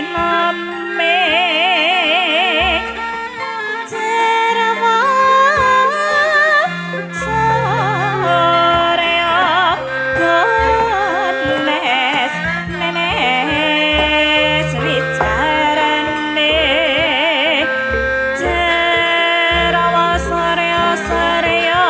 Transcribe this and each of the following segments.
Sinome Jerawa Surya Gones Nenes wicarane Jerawa Surya Surya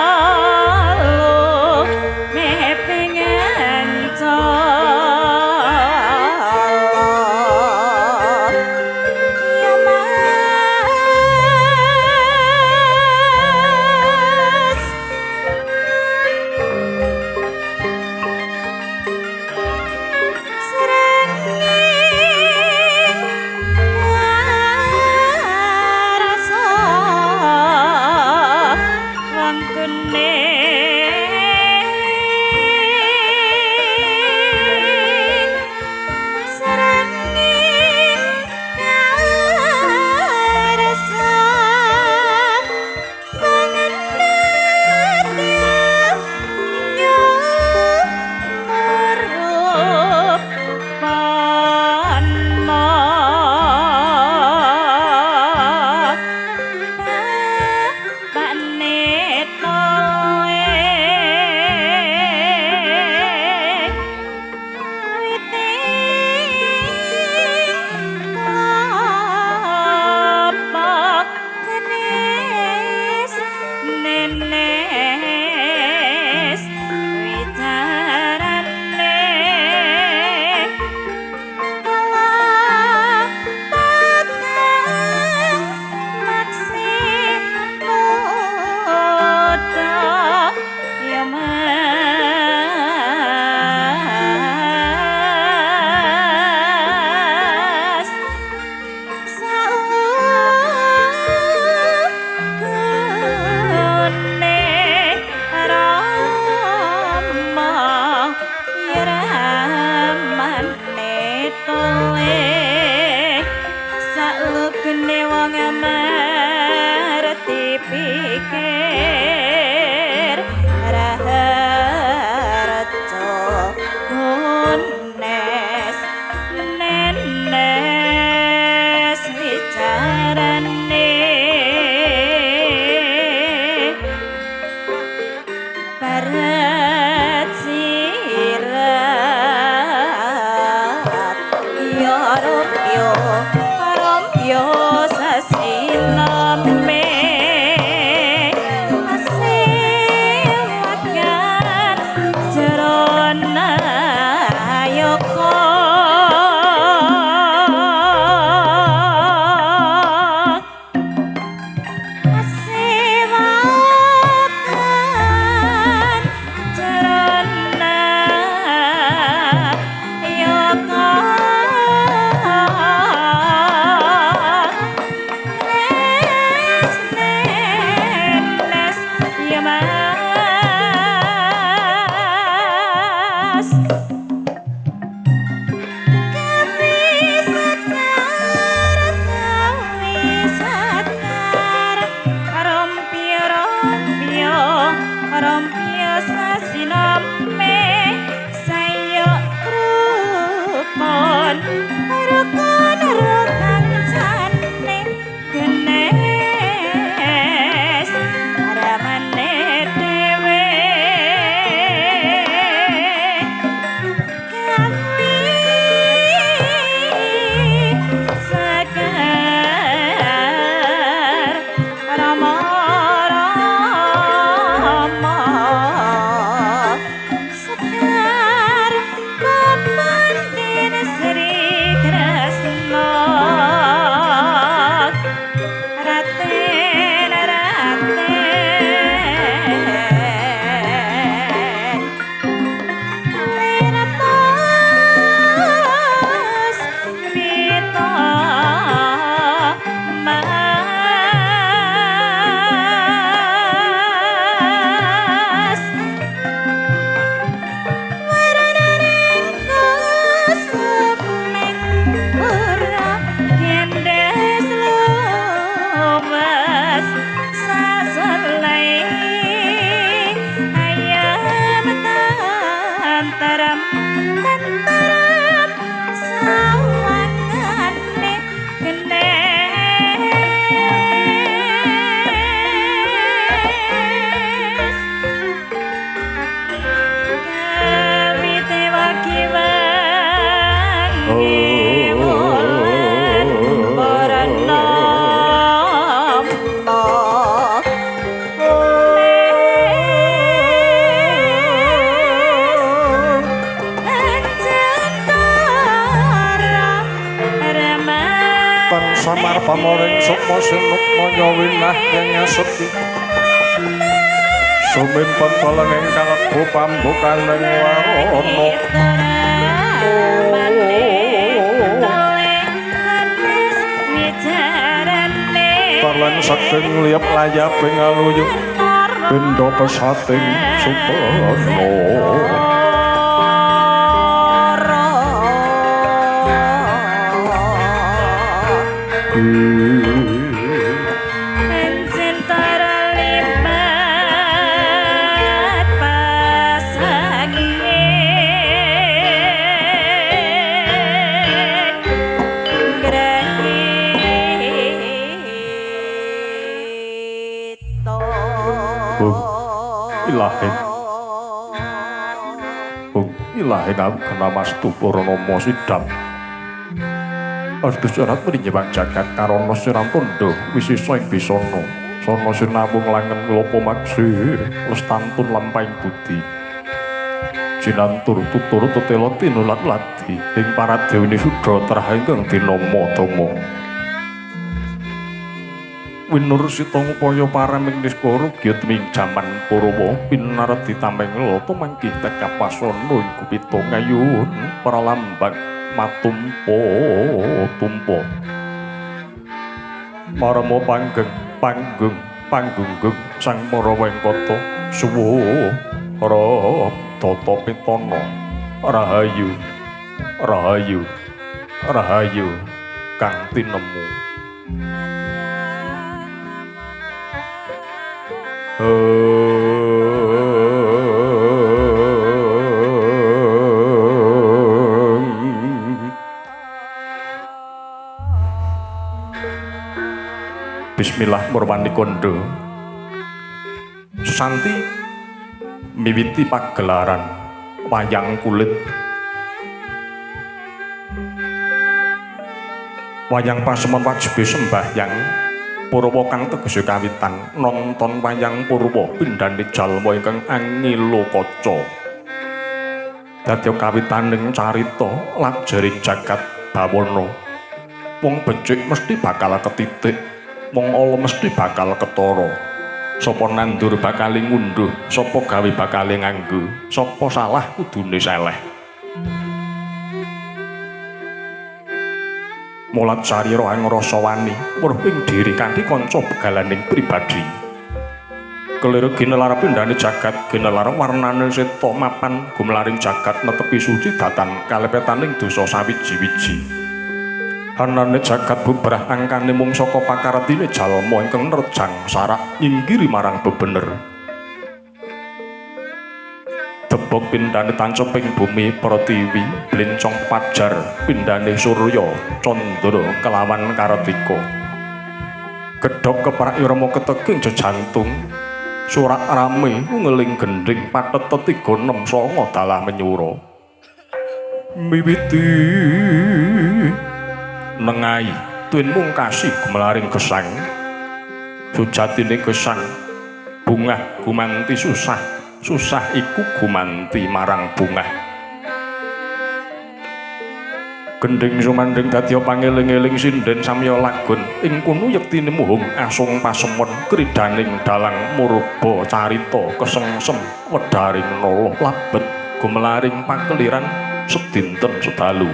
Saklukene wong amarti pikir raharjo gunes nenes wicarane barat sirat ya rompyo rompyo sasiname asewakan jero nayaka asewakan jero nayaka. Samar pamoring sukma sinukmaya winah yang ngaseti sumimpun pelenging kalebu pambukaning warana. Tarlan saking liyap layaping aluyu benda pesating supena. Ilahin kenamastu purnomo sidam Astu surat mrinjewang jagat karana siram tondo wisesa ing bisana sana sinawung langen lopo maksi lestantun lampahing budi jinantur tutur tetela tinulat ladi ing paradewini sudha trah ingkang dinama dama winur sita ngupaya paraming niskara gyatming jaman Purwa pinardi tameng lata mangkih tekapasana ing gupita ngayun pralambang matumpa tumpa marama panggeng panggung panggunggung sang para wengkata suwuh tata pitana rahayu rahayu rahayu kang tinemu. Bismillah murwani kondo Santi miwiti pagelaran wayang kulit. Wayang pasemon wajibe sembahyang Purwa kang tegese kawitan nonton wayang purwa pindhane jalma ingkang angilo kaca. Dadi kawitaning carita lajering jagat bawana. Wong becik mesti bakal ketitik, wong ala mesti bakal ketara. Sapa nandur bakal ngunduh, sapa gawe bakal nganggo, sapa salah kudune seleh. Mulat sarira angrasa wani weruh ing diri kanthi kanca begalaning pribadi. Keliru ginelar pindhane jagat ginelar warnane seta mapan gumlaring jagat netepi suci datan kalepetaning dosa sawiji-wiji. Anane jagat bubrah angkane mung saka pakartine jalma ingkang nerjang sarak nyingkiri marang bebener. Debog pindhane tanceping bumi pratiwi blencong pajar pindhane surya candra kelawan kartika. Gedhog keprak irama keteging jejantung surak rame ngeling gendhing pathet 3 6 9 dalah menyura. Miwiti nengahi tuwin mung kasih gumelaring gesang. Sujatine gesang bungah gumanti susah, susah iku gumanti marang bungah. Gendhing sumandhing dadi pangeling-eling sinden samya lagun ing kono yektine muhung asung pasemon kridaning dalang murba carita kesengsem wedharing nala labet gumelaring pakeliran sedinten sedalu.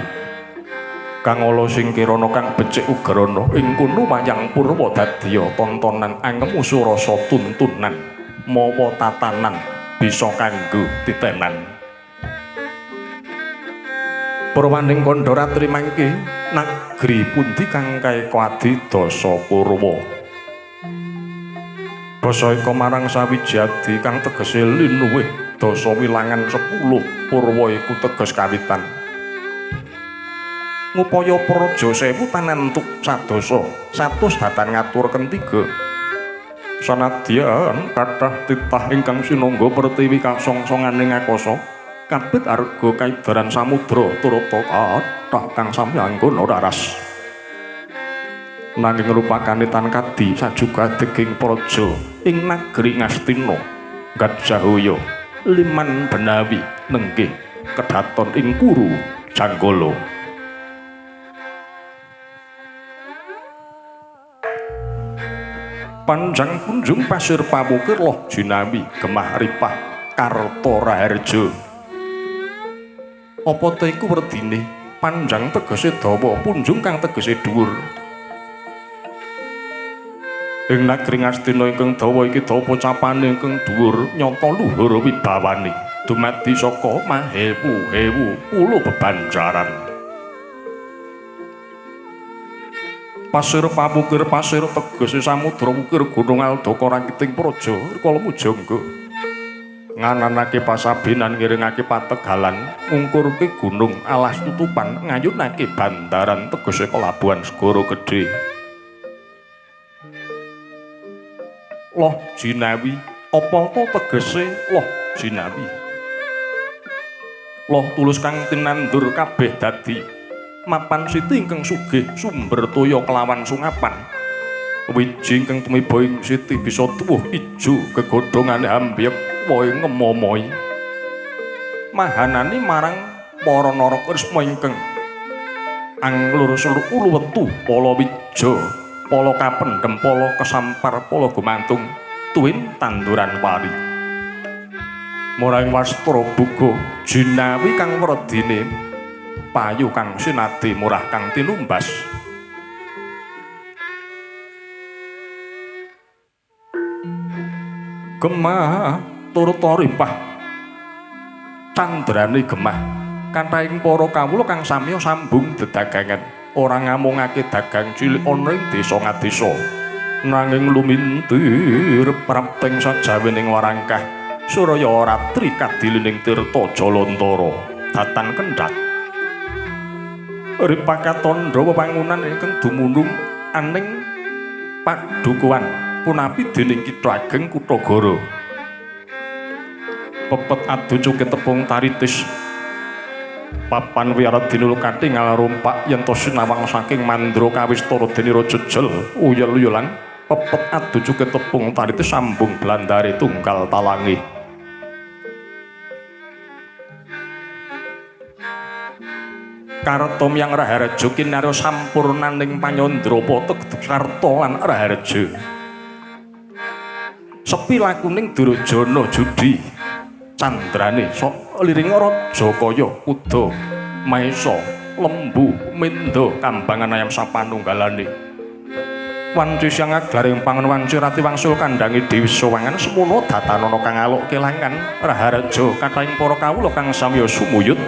Kang ala sing kirana kang becik ugrana ing kono wayang purwa dadiya tontonan angemu surasa tuntunan mawa tatanan bisa kanggo titenan. Purwaning kandha ratri mangke nagri pundi kang kaeka adi dasa purwa. Basa eka marang sawiji adi kang tegese linuwih dasa wilangan 10 purwa iku teges kawitan. Ngupaya praja sewu tanentuk sadasa satus datan ngaturaken tiga. Sanadyan kathah titah ingkang sinangga pertiwi kasongsonganing akasa kabet arga kaidaran samudra turata kathah kang sami anggona raras. Nanging rupakane tan kadi sajuga deging praja ing nagri Ngastina Gajahaya liman benawi nenggih kedaton ing Kuru Janggala. Panjang punjung pasir pamukir loh jinawi gemah ripah karta raharja. Apa ta iku werdine? Panjang tegese dawa, punjung kang tegese dhuwur. Ing nagri Ngastina ingkang dawa iki dawa pocapane ingkang dhuwur nyata luhur wibawane. Dumadi saka mahewu-hewu puluh bebanjaran. Pasir pamukir pasir tegese samudra wukir gunung Aldaka rakiting praja rikala mujangga. Ngananake pasabinan ngiringake pategalan ngungkurke gunung alas tutupan ngayunake bandaran tegese pelabuhan segara gedhe. Loh jinawi apa to tegese loh jinawi? Loh tulus kang tinandur kabeh dadi mapan siti ingkang sugih sumber toya kelawan sungapan. Wiji ingkang tumiba ing siti bisa tuwuh ijo gegodhongane ambyek wohe ngemomoi. Mahanani marang para narakrisma ingkang anglur uluwetu pala wija, pala kapendhem, pala kesampar, pala gumantung tuwin tanduran pari. Murahing wastra buga jinawi kang werdine payu kang sinadi murah kang tinumbas. Gemah turut ripah candrane gemah kathahing para kawula kang samya sambung dedagangan ora ngamungake dagang cilik ana ing desa ngadesa nanging lumintir prapting sajawining warangkah suraya ratri kadilining tirta jalantara datan kendhat. Ripah katandha wewangunan ingkang dumunung aning padukuhan punapi dening Kitha Ageng Kutagara. Pepet adu cuke tepung taritis papan wiyara dinul katingal rumpak yen to sinawang saking mandra kawistara dene raja jel uyel-uyelan pepet adu cuke tepung taritis sambung blandare tunggal talangi. Karta miyang raharja kinarya sampurnaning panyandra pateged karta lan raharja. Sepi lakuning Durjana judi candrane sok liring raja kaya kuda maesa lembu menda kambangan ayam sapanunggalane. Wanci siang aglaring pangan wanci rati wangsul kandhange Dewi Sowangan semono datanana kang aluk kelangan raharja kathahing para kawula kang samya sumuyut.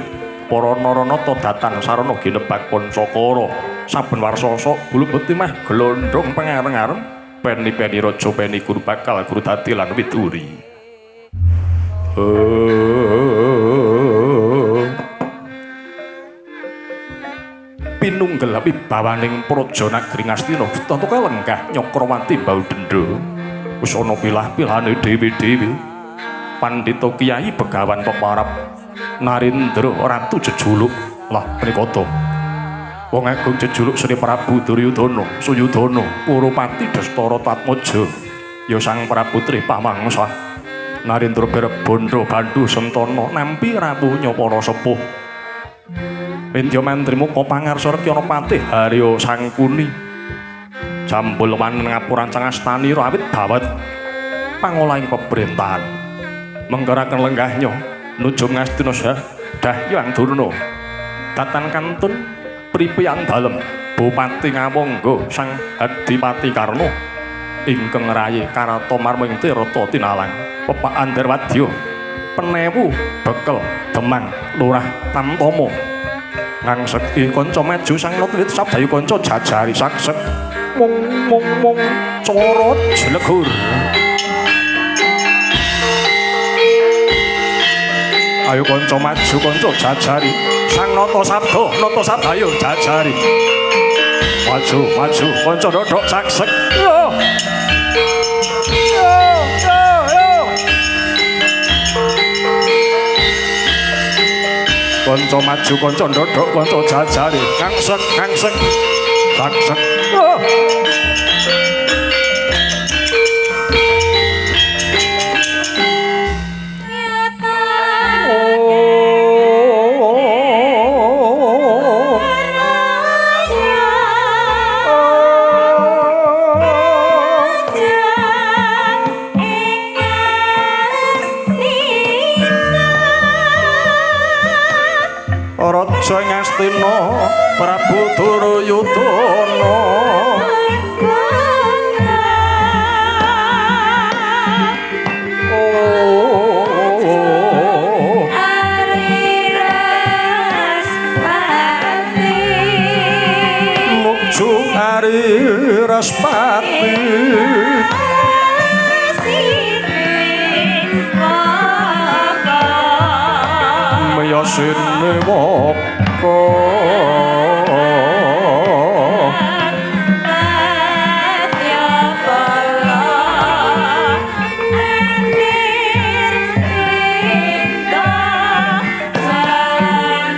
Para naranata datan sarana ginebak pancakara saben warsa sok bulu betimah glondhong pangareng-areng peni-peni raja peni guru bakal guru dadi lan widuri. Pinunggel wibawaning praja nagri Ngastina tentu kalenggah Nyakrawati mbau dendha wis ana pilah-pilahane dhewe-dhewe. Pandhita kiai begawan peparap Narendra ratu jejuluk lah punika ta wong agung jejuluk Sri Prabu Duryudana Suyudana Kurupati Destara Tatmaja ya Sang Prabu Tri Pamangsa Narendra Birbandha Bandhu Sentana nampi rawuh nyapara sepuh Windya Mantri Muka Pangarsa Rekyana Patih Harya Sangkuni Jambul wanen ngapurancang astani awit dawet pangolahing pemerintahan menggeraken lenggahnya nuju Ngastina Dahyang Durna datan kantun pripian dalem Bupati Ngawangga Sang Adipati Karna ingkang rayi Karata Marma ing Tirta Tinalang Pepak Andarwadya Penewu Bekel Demang Lurah Tamtama ngangseki kanca maju sang nata sabdayu kanca jajari saksek mung mung mung cara jlegur. Ayo kanca maju kanca jajari sang nata sabda nata sabdayu jajari maju maju kanca dodok saksek yo yo yo yo kanca maju kanca dodok kanca jajari ngangsek ngangsek saksek oh. Yeah. Astina Prabu Duryudana. Nuju Ari Raspati miyosine waka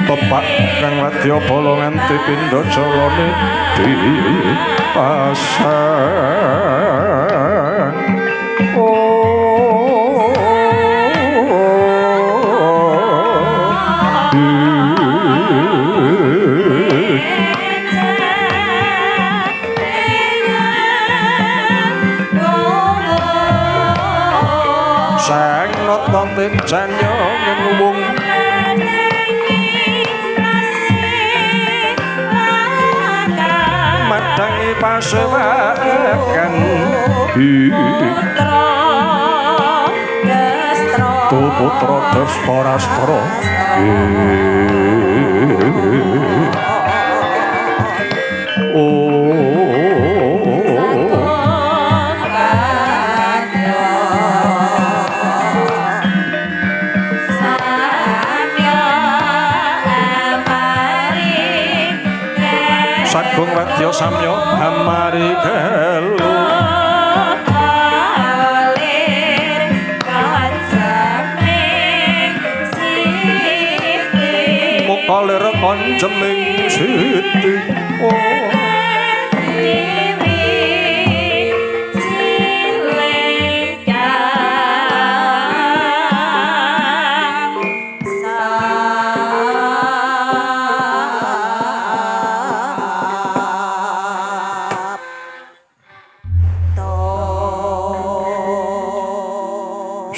tepak kang wadya bala nganti pindha jalane dipasang. Sang nata tejanya ngenguwung madangi pasewakan putra Destra putra Destarastra. Sagung wadya samya hamari gelu muka lir konjeming siti.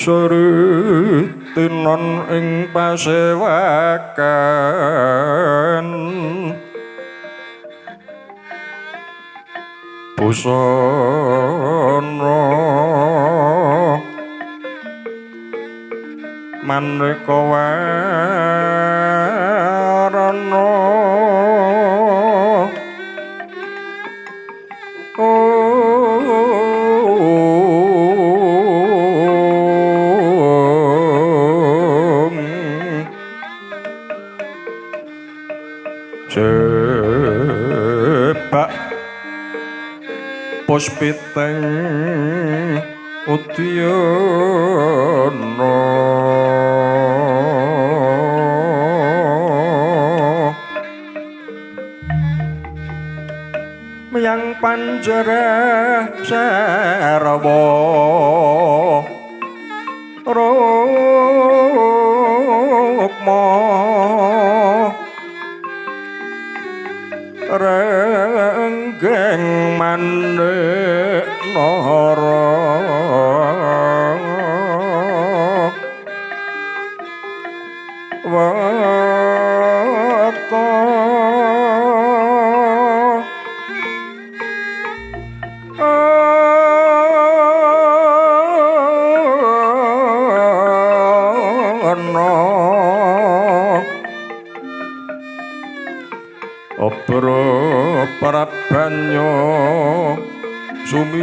Sritinon ing pasewakan busana maneka warna. Sebak puspiteng udyana miyang panjara sarwa rukma renggeng manik nara wata ana obro prabanyo sumirat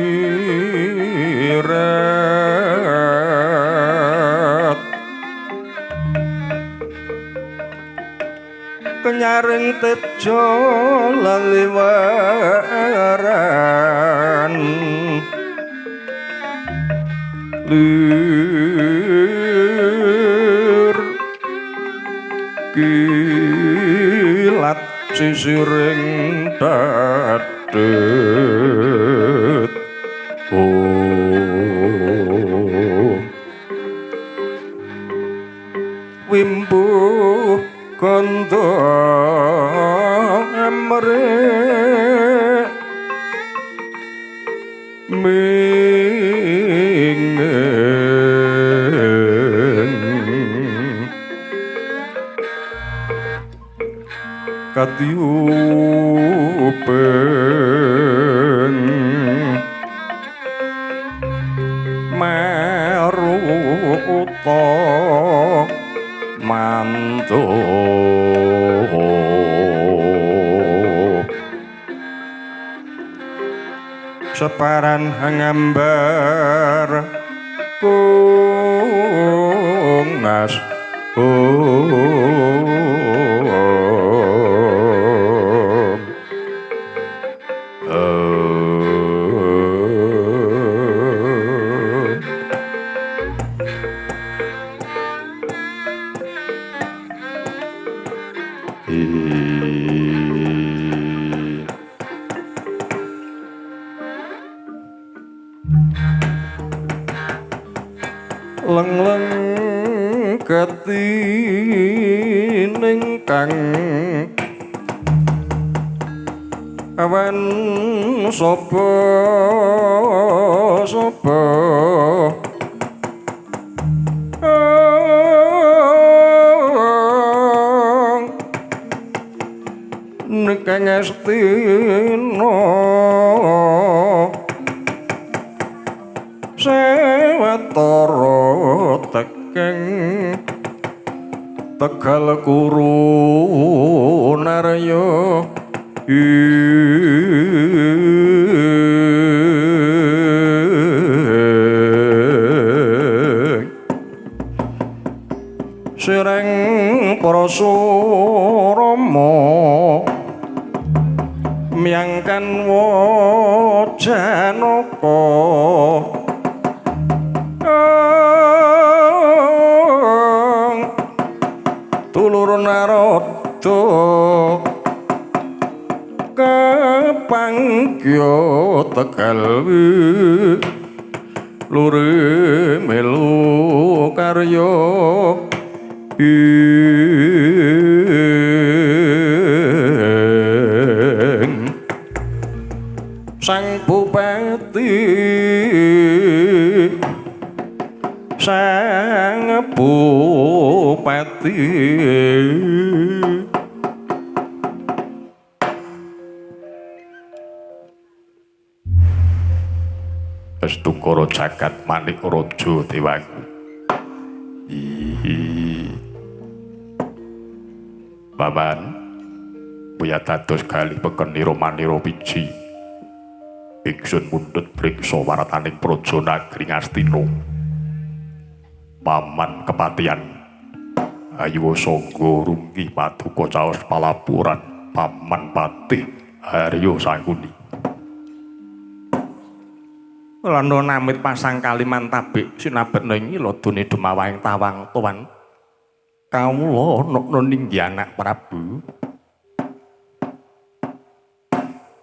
kenyaring tejo laliwaran lir kilat sisiring dadet. Oh wimbuh kandha amrih ming Katiupeng maruta mantu separan ngambar kungas leng-leng gatining kang awan sapa sapa nekang astina sewatara tekeng Tegal Kuru Narya Sireng Parasurama miyangkan wajanaka tulur Narada kepangkya Tegal lure melu karya ing Sang Bupati Sang Bupati Astungkara jagat manik raja dewaku. Paman buya dados galih pekenira manira wiji. Ingsun mundhut priksa warataning praja nagri Ngastina. Paman kepatihan ayu sangga rungkih paduka caos palapuran Paman Patih Haryo Sangkuni. Lana namit pasang kaliman tabik sinabetna ing ladune dumawahing tawang tuwan kawula nokna ninggi anak Prabu.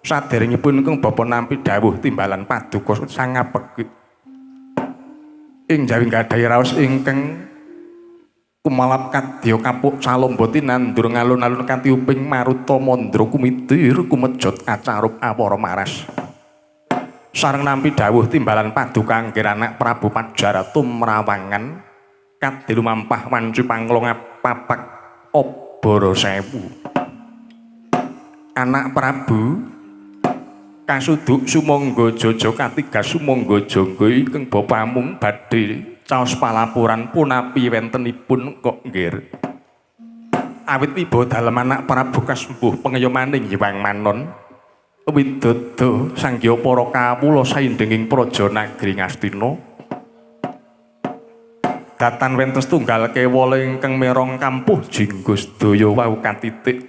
Saderengipun ingkang bapa nampi dawuh timbalan paduka sangapekik ing jawi nggadahi raos ingkang kumalap kadya kapuk salomba tinandur ngalun-alun katiuping maruta mandra kumitir kumejot acarup awara maras. Sareng nampi dawuh timbalan paduka anggir anak Prabu Pajaratu mrawangan kadhe lumampah wanci panglong papak obara sewu. Anak Prabu kasuduk sumangga jaja katiga sumangga jangga ingkang bapa amung badhe caos palapuran punapi wentenipun kok nggir. Awit wibawa dalem anak Prabu kasembuh pengayomaning Hyang Manon widodo sangya para kawula saindenging praja nagri Ngastina. Datan wenten setunggal kewala ingkang merong kampuh jinggo sedaya wau katitik.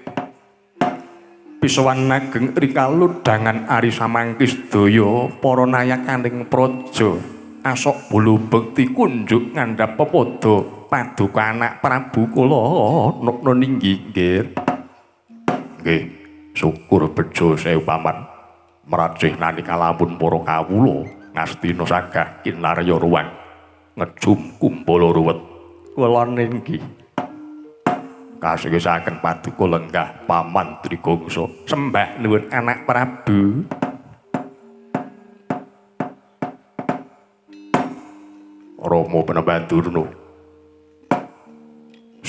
Pisowan ageng rikaludhangan ari samangki sedaya para nayakaning praja asok bulu bekti kunjuk ngandhap pepadha paduka anak Prabu kula nokna ninggi nggir. Nggih. Syukur bejo sewu paman meracih nani kalamun para kawula Ngastina sagah kinarya ruwang ngejum kumpala ruwet kula ninggi kasisaken paduka lenggah Paman Trigongsa sembah nuwun anak Prabu. Rama Penembah Durna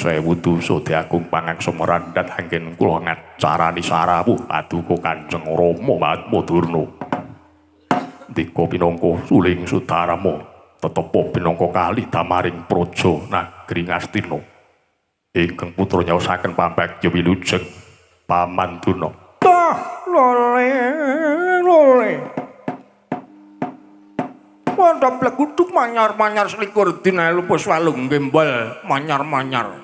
Sewu dosa diagung pangaksama randhat anggen kula ngacarani sarawuh paduka Kanjeng Rama Mahatma Durna. Ndika pinangka suling sudarama tetepa pinangka kali damaring praja nagri Ngastina. Ingkang putra nyaosaken pambagya wilujeng Paman Durna. Tah lole lole. Wanda pleguduk manyar-manyar selikur dina lupus walung gembol manyar-manyar.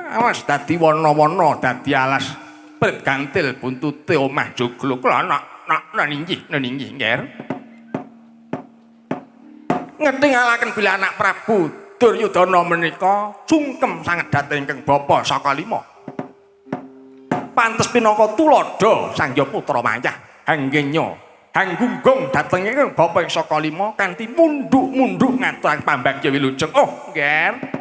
Awas dadi wana-wana dadi alas prit gantil buntute omah joglo kula nak nak ninggih ninggih nger. Ngetingalaken bila anak Prabu Duryudana menika sungkem sanget dhateng ingkang bapa saka lima. Pantes pinangka tuladha Sang Hyang Putra Mayah anggenya hanggunggung dhateng ingkang bapa ing saka lima kanthi mundhuk-mundhuk ngaturaken pambagya wilujeng. Oh, nger.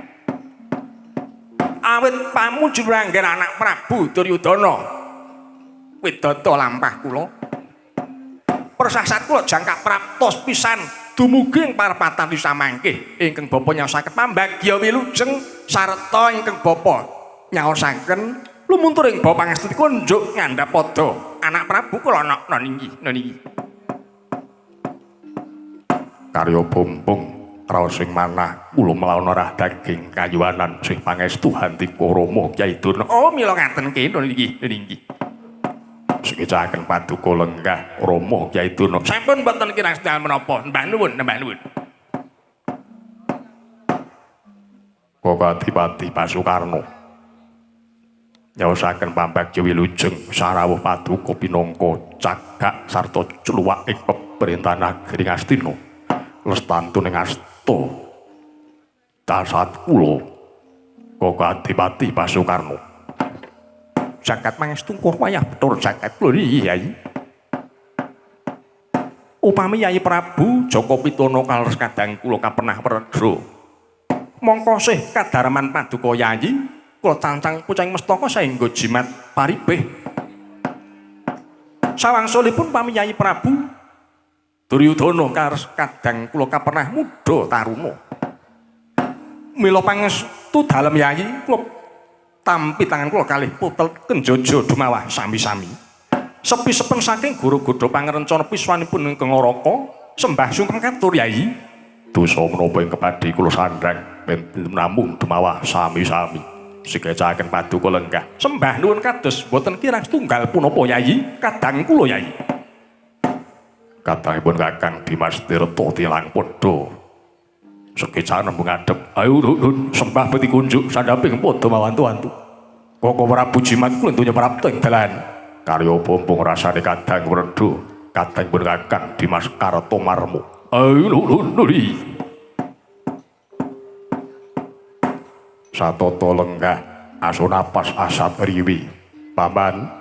Awit pamuji anggen anak Prabu Duryudana widada lampah kula. Persasat kula jangkak praptos pisan dumugi ing parepatan samangke ingkang bapa nyaosaken pambagya wilujeng sarta ingkang bapa nyaosaken lumuntur ing bapa pangastuti kunjuk ngandhap padha anak Prabu kula nak ninggih ninggih. Karya bumbung raos ing manah kula mlawana rah daging kayuwanan sih pangestu handika Rama Kyai Durna. Oh mila ngaten ki ninggih ninggih. Sekecaken paduka lenggah Rama Kyai Durna. Sampun mboten kirang setunggal menapa nembah nuwun nembah nuwun. Koko Adipati Basukarno nyaosaken pambagya wilujeng sarawuh paduka pinangka cagak sarta cluwak ing pemerintahan nagri Ngastina. Lestantu ning asta dasat kula Koko Adipati Basukarno. Jagat mangestu wayah betul jagat lho Yai. Upami Yai Prabu Jaka Pitana kaleres kadang kula kapenah peredha. Mongko sih kadarman paduka Yai kula cancang pucang mestaka saengga jimat paribeh. Sawangsulipun pami Yai Prabu Duryudana kaleres kadang kula kapenah muda taruna. Mila pangestu dalem Yai kula tampi tangan kula kalih putel kenjojo dumawah sami-sami. Sepi-sepen saking guru godha pangrencana piswanipun ingkang Ngaraka sembah sungkem katur Yai. Dosa menapa ing kepadhi kula sandhang namung dumawah sami-sami. Sikecaken paduka lenggah. Sembah nuwun kados boten kirang setunggal punapa Yai, kadang kula Yai. Kadangipun Kakang Dimas Tirta tilang padha. Sekecan nembung ngadhep. Ayo nuwun sembah peti kunjuk sandhaping padha mawantu-wantu. Koko Prabu Jimat kula donya prapta ing dalan. Karya pompong rasane kadang wredha, kadangipun Kakang Dimas Kartomarmo. Ayo nuwun. Satata lenggah aso napas asat riwi. Paman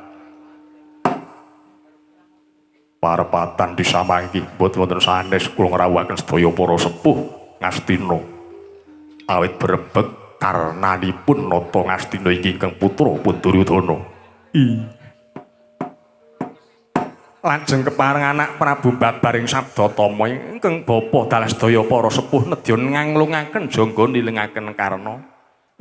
parepatan disamangki boten wonten sanes kula ngrawuhaken sedaya para sepuh Ngastina. Awit brebeg karnanipun nata Ngastina iki ingkang putra pun Duryudana. Lajeng kepareng anak Prabu babaring sabda tama ingkang bapa dalah sedaya para sepuh nedya nganglungaken jangga nilingaken karna.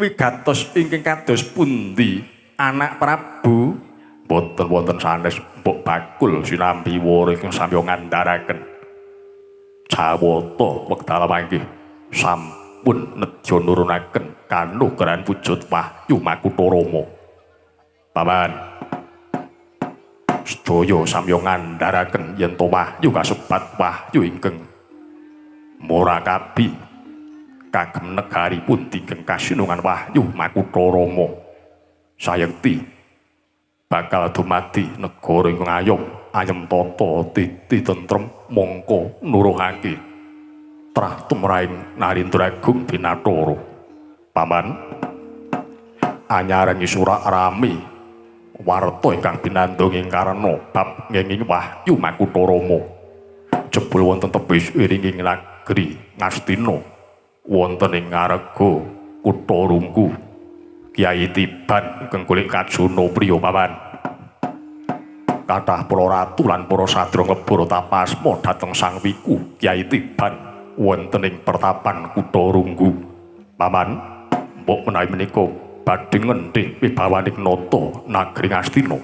Wigatos ingkang kados pundi anak Prabu? Boten wonten sanes mbok bakul sinambi wara ingkang samya ngandharaken. Jawata wekdal mangke sampun nedya nurunaken kanugrahan wujud wahyu Makutha Rama. Paman sedaya samya ngandharaken yen to wahyu kasebat wahyu ingkang murakabi kagem negari pundi ingkang kasinungan wahyu Makutha Rama. Sayekti bakal dumadi negara ingkang ayom ayem tata titi tentrem mongko nuruhake trah tumrahing Narendra Agung Binathara. Paman anyarengi surak rami warta ingkang binandung ing karna bab ngenging wahyu Makutha Rama. Jebul wonten tebih iringing nagri Ngastina wonten ing ngarega kutha Runggu Kyai Tiban ingkang golek kajana priya paman. Kathah para ratu lan para sadra nglebur tapasma dhateng Sang Wiku Kyai Tiban wonten ing pertapan kutha Runggu. Paman, mbok menawi menika Badhe ngendih wibawaning nata nagri Ngastina.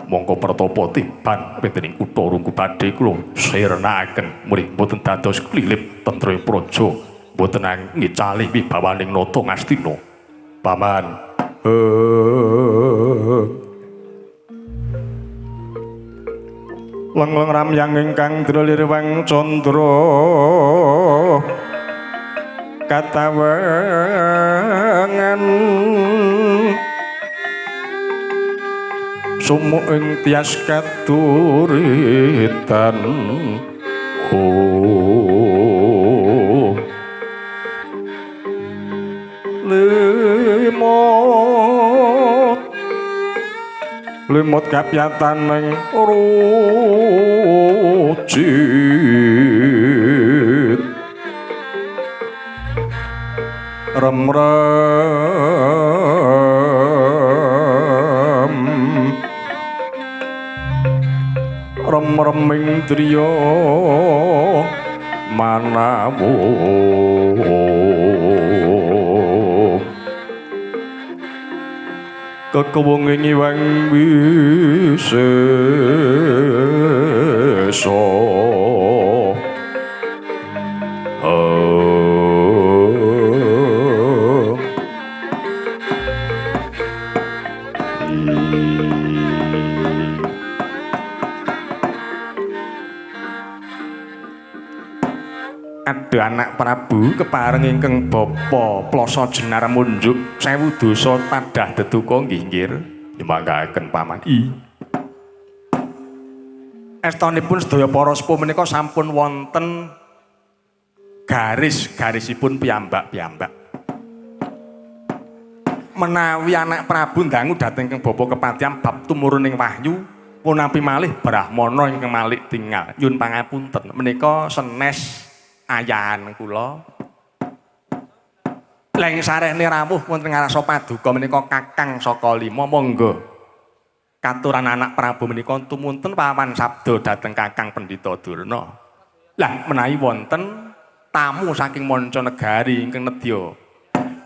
Mongko pertapa tiban wonten ing kutha Runggu badhe kula sirnakaken murih boten dados klilip tentra praja boten ngicali wibawaning nata Ngastina. Paman. Lengleng ramyang ingkang drelirwang candra katawengan sumuk ing tias kaduritan. Oh limot limot kapyataning rucit remrem remreming driya manawu kekewung ing iwang wisesa. Aduh anak Prabu kepareng ingkang bapa Plasa Jenar munjuk 1000 dosa tadah deduka nggih nggir nyumanggaaken paman. I estonipun sedaya para sepuh menika sampun wonten garis-garisipun piyambak-piyambak. Menawi anak Prabu ndangu dhateng ingkang bapa kepatihan bab tumuruning wahyu punapi malih brahmana ingkang malik tingal nyun pangapunten menika senes ayahan kula. Leng sarehne rawuh wonten ngarsa paduka menika Kakang Saka Lima monggo katuran anak Prabu menika tumunten pawan sabda dhateng Kakang Pendhita Durna. Lah menawi wonten tamu saking manca negari ingkang nedya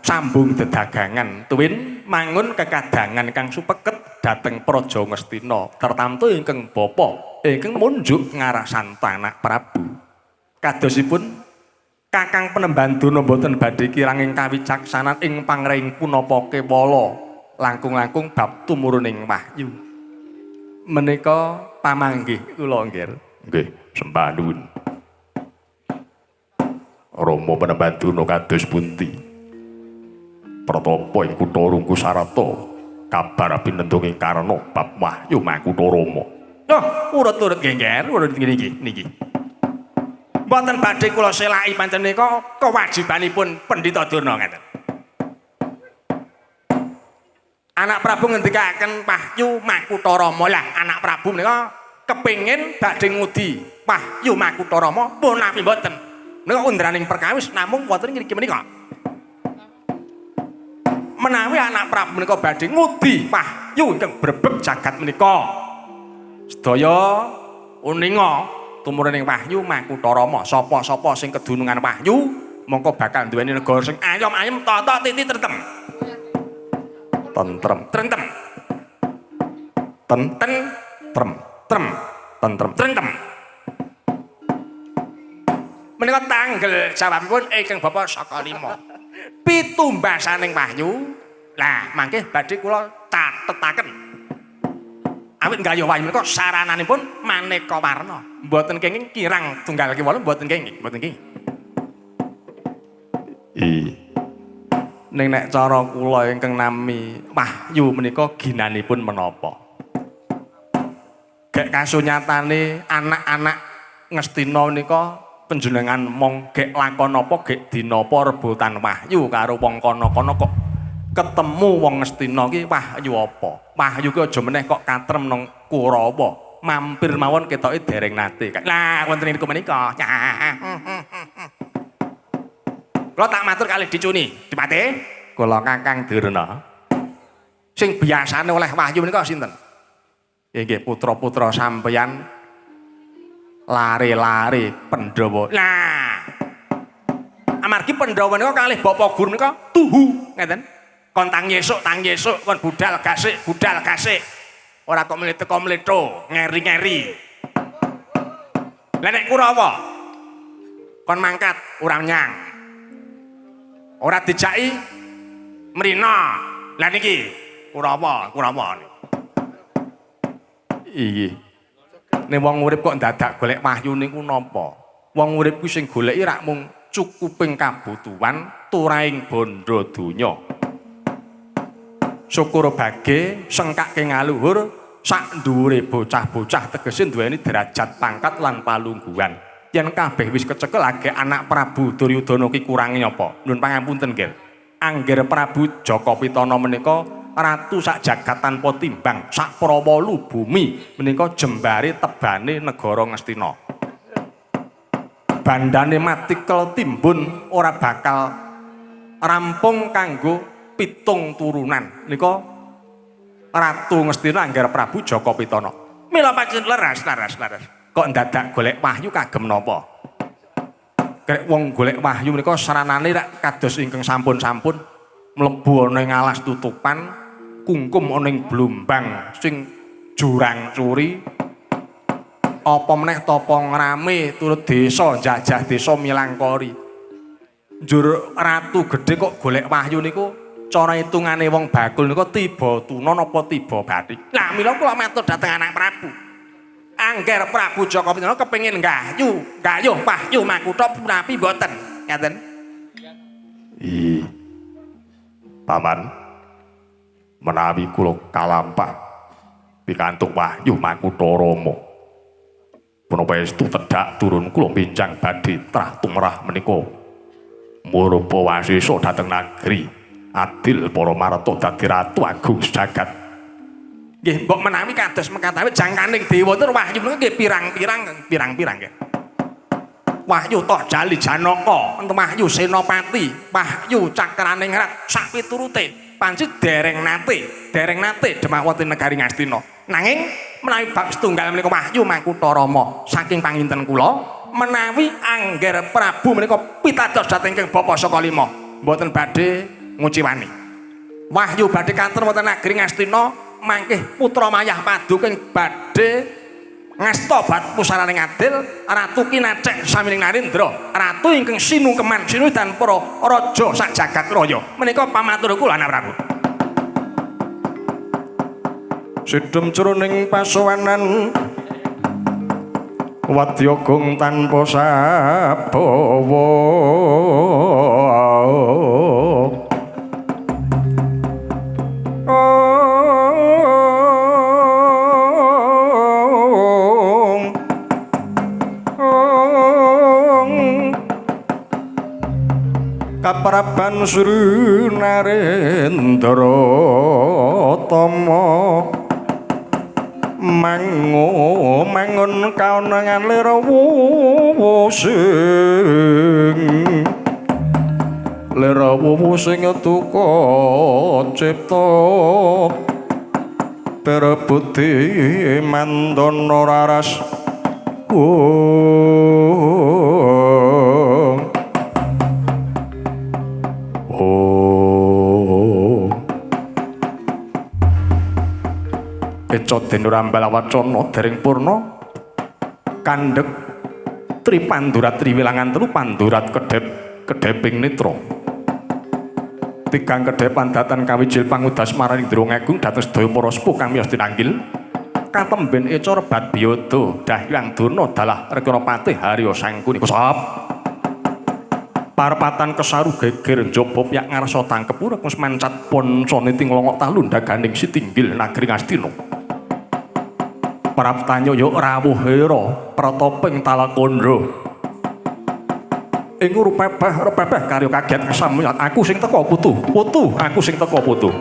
sambung dedagangan tuwin mangun kekadangan kang supeket dhateng Praja Ngastina tertamtu ingkang bapa ingkang munjuk ngarasan anak Prabu. Kadosipun Kakang Penemban Durna boten badhe kiranging kawicaksanan ing pangring punapa kewala langkung-langkung bab tumuruning wahyu. Menika pamanggih kula nggih. Nggih, sembah nuwun. Rama Penemban Durna kados pundi? Pratapa ing kutha Runggu Sarata kabar pinendunging karana bab wahyu makutha Rama. Oh, urut-urut nggih, nggih, urut niki niki. Mboten badhe kula selaki pancen nika kewajibanipun Pendhita Durna ngaten. Anak Prabu ngendikaken wahyu makutha Rama. Lah anak Prabu menika kepengin badhe ngudi wahyu makutha Rama punapi mboten. Menika undraning perkawis namung wonten ngriki menika. Menawi anak Prabu menika badhe ngudi wahyu ingkang brebeg jagat menika sedaya uninga tumuruning wahyu makutha Rama. Sapa-sapa sing kedunungan wahyu mongko bakal duweni negara sing ayom-ayem tata titi trentem. Tentrem, trentem. Ten ten trem, trem, tentrem, trentem. Menika tanggel jawabipun ingkang bapa Saka Lima. Pitumbasaning wahyu. Lah mangke badhe kula catetaken. Awit nggayuh wahyu menika sarananipun maneka warna. Mboten kenging kirang tunggal kewala mboten kenging, mboten kenging. I. Ning nek cara kula ingkang nami wahyu menika ginanipun menapa? Gek kasunyatane anak-anak Ngastina menika panjenengan mong gek lakon apa gek dinapa rebutan wahyu karo wong kono-kono kok ketemu wong Ngastina ki wahyu apa? Wahyu ki aja meneh kok katrem nang Kurawa. Mampir mawon ketoke dereng nate. Lah wonten niku menika. Kula tak matur kalih dicuni, dipate. Kula Kakang Durna. Sing biasane oleh wahyu menika sinten? Nggih putra-putra sampeyan lare-lare Pandhawa. Lah. Amargi Pandhawa menika kalih bapak guru menika tuhu, ngeten. Kon tangi esuk, tangi esuk, kon budal gasik, budal gasik. Ora kok mlete teko mletho, ngeri-ngeri. Lah nek Kurawa kon mangkat ora nyang. Ora dijaki mrina. Lah niki Kurawa, Kurawa. Iya. Nek wong urip kok dadak golek wahyu niku napa? Wong urip kuwi sing goleki rak mung cukuping kabutuhan turahing bondo donya. Syukur bage sengkake ngaluhur sak dhuwure bocah-bocah tegese duweni derajat pangkat lan palungguhan. Yen kabeh wis kecekel lagi anak Prabu Duryudana ki kurange apa? Nuwun pangapunten nggih. Angger Prabu Jaka Pitana menika ratu sak jagat tanpa timbang, sak prawolu bumi menika jembare tebane negara Ngastina. Bandane matikel timbun ora bakal rampung kanggo 7 turunan. Nika Ratu Ngastina Angger Prabu Jaka Pitana. Mila pancen leres, leres, leres. Kok ndadak golek wahyu kagem napa? Krek wong golek wahyu menika saranane rak kados ingkang sampun-sampun mlebu ana ing alas tutupan, kungkum ana ing blumbang sing jurang curi. Apa meneh tapa ngrame turut desa jajah desa milangkori. Njur ratu gedhe kok golek wahyu niku cara hitungane wong bakul niku tiba tuna napa tiba bathi. Lah mila kula matur dhateng anak Prabu. Angger Prabu Jaka Pitana kepengin gayuh, gayuh wahyu makutha punapi mboten. Ngaten. Ih. Paman, menawi kula kalampah pikantuk wahyu makutha Rama. Punapa estu tedhak turun kula benjang badhe trah tumrah menika murba wasesa dhateng nagri adil para marta dadi ratu agung sejagat. Nggih, mbok menawi kados mekatawi jangkaning dewa tur wahyu menika nggih pirang-pirang, pirang-pirang nggih. Wahyu Toh Jali Janaka, enten wahyu Senopati, wahyu Cakraningrat sak piturute panci dereng nate Demawati wonten negari Ngastina. Nanging menawi bab setunggal menika wahyu makutha Rama saking panginten kula menawi Angger Prabu menika pitados dhateng ingkang Bapa Saka Lima mboten badhe nguciwani. Wahyu badhe katon wonten negari Ngastina mangkih putra mayah paduka badhe ngasta bat pusaraning adil ratu kinacek samining narendra ratu ingkang sinungkeman sinudan para raja sak jagat raya menika pamatur kula anak Prabu. Sidhem jroning pasowanan wadya gong tanpa sabawa. Kapraban Sri Narendra Tama mangu mangun kaonangan lir wuwu sing lir wuwu sing duka cipta perebudi mandana raras. Eca den rambal wacana dereng purna kandhek tripandurat triwilangan telu pandurat kedhep kedheping netra tigang kedhepan datan kawijil pangudas maraning Drung Agung dhateng sedaya para sepuh kang miyos tinanggil katemben eca rebat biyada Dahyang Durna dalah Rekana Patih Harya Sangkuni kusap parpatan kesaru geger njaba piyak ngarsa tangkep ora kus mancat poncone tinglongok talun daganing sitinggil nagri Ngastina. Praptanya ya rawuh hera prataping talakandha ing rupebeh karya kaget kesamyat aku sing teka putu putu aku sing teka putu. Oh.